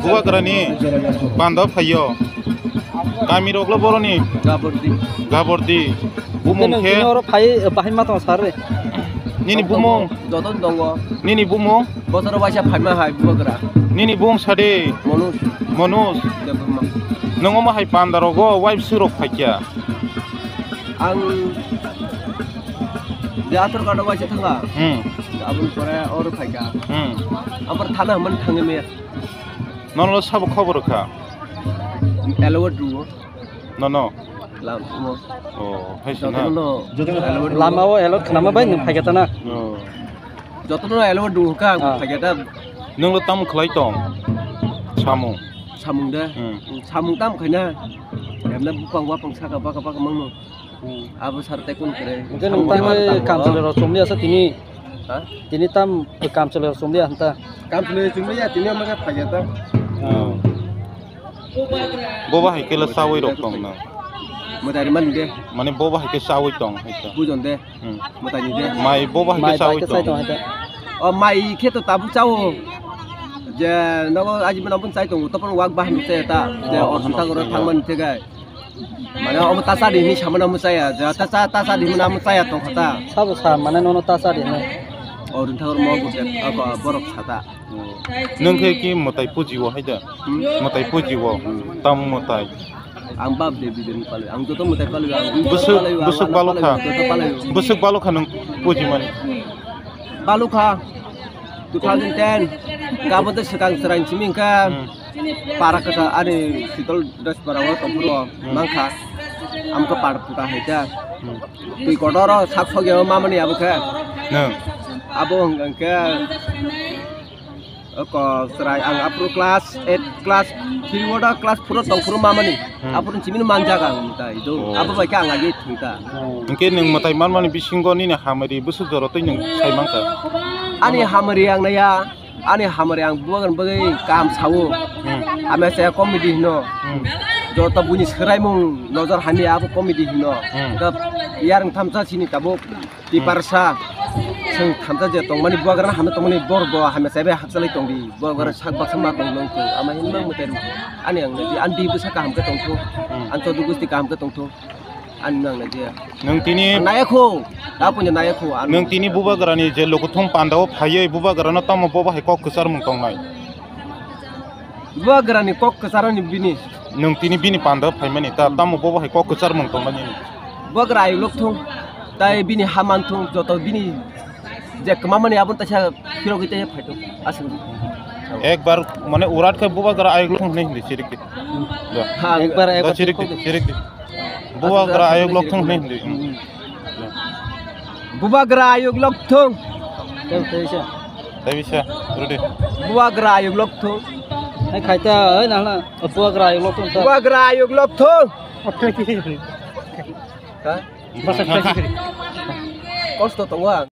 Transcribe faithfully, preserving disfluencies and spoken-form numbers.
Bubagrani panda phaio. Kami roklo boroni. Gabordi. Gabordi. Bumung khe. Oro phai bahai ma tong sar re. Nini bumung. Joton tongo. Nini bumung. Bosoro waisa phaima hai Bubagra. Nini bumung sade. Monus. Monus. Debbarma. Nongo ma hai panda rogo wife surok phaikya. Ang je athar card o waisa thanga. Hmm. Aboni pore oro phaikha. Hmm. Amar thana hwnmani thangwi maya. Nono sabo khobor kha? Elewat ruo. Nono? Lam, mo. Oh, hai sana. Jotono elewat ruo. Lama o elewat khnama bai nwng phaikha tana. Oh. Jotono elewat ruo kha, ah, phaikha ta. Nwng lo tam khlai tong? Samung. Samung de. Hmm. Samung tam khaina. Emna bupang wapang saka baka baka mangno. Hmm. Abo sar tei kun kre. Hwnkhe nwng tamo kamchwlwi rok chumli asa tini? Ha? Tini tam kamchwlwi rok chumli hanta? Kamchwlwi chumli ya tini ama khe phaiya ta. Hmm. Bo bahai khe le chawi rok tong na. Mwtai rimani de. Mane bo bahai khe chawi tong hai ta. Bujon de. Hmm. Mwtai ni de. Mai bo bahai khe chawi tong. O mai khe to tabuk chao. Je nogo aji bana bun chai tongo, topon wak bahai chai ta. Je o sumta goro thangmani thege. Mane omo ta cha di hinwi samano omo chaya, ja ta cha, ta cha di hinwi omo chaya tongkha ta. Sabo sa mane nono ta cha di hinwi. O ring thang mo bo de, ako borok sa ta. Nwng khe ki mwtai puji o hai da? Hmm? Mwtai puji o, tam mwtai. Ang bab de bidin palwi, ang joto mwtai palwi, ang bwswk, palwi, bwswk ang balo palwi, kha. Joto palwi. Bwswk balo kha nwng puji mani. Balukha two thousand ten, gabo de swkang chwrai simi hwnkha. Hmm. Para kasa ani Sitol Despara o tongphuru o, hmm, mangkha. Amkha par puta hai ta. Hmm. Twi kotor o sak sogya o mamani abo khe. Nwng? Abo hwnkha khe, oko chwrai ang aphuru class eight, class three o da class four o tongphuru mamani. Hmm. Aphuru chimino manjak ang ta ido. Oh. Abo bai khe ang agi thungta. Hwnkhe nwng mwtai manmani bisingo nini hamari bwswk jora twi nwng sai mankha? Ani hamari ang naiya, ani hamari ang bubagrani bagwi kaham sao. Hmm. Hamya saya comedy hino. Hmm. Joto buini swraimung nojor hamya abo comedy hino. Hmm. Hwnkhe yarwng thamsa sini tabuk. Tiparsa, chwng thamsa je tongmani bubagrano hamya tongmani bor bo hamya chaibai hakchalai tongdi. Bubagra sak baksa ma tong nang tong. Ama hin mang mwtai rw. Ani ang nai di, ani di bwsa kaham khe tongtho. Hmm. Ani chodu gusti kaham khe tongtho. Ani nang nai di. Nwng tini naya kho. Da punja naya kho. Nwng tini bubagrani je lukuthum pandao phaiwi bubagrano tamo bobo hai kok kwcharmung tongnai? Bubagrani kok kwcharani bini. Nwng tini bini panda phaimani ta, hmm, tamo bobo hai kok kwcharmung tongmani? Bubagra ayuk lok thung, tai bini ha man thung, joto bini je kwmamani aboni taisa phirogwi tai phai thung, aswk. Ekbar mane urat khe bubagra ayuk lok thung hinwi hindi chirik di. Ha, ekbar, ekbar chirik di, chirik di. Bubagra ayuk lok thung hinwi hindi. Hmm. Bubagra ayuk lok thung. Tei, tei bisa. Tei bisa, rudi. Bubagra ayuk lok thung. Hai khaita, hai nahla. Bubagra ayuk lok thung. Bubagra ayuk lok thung. Ha? Kosto tongo ang.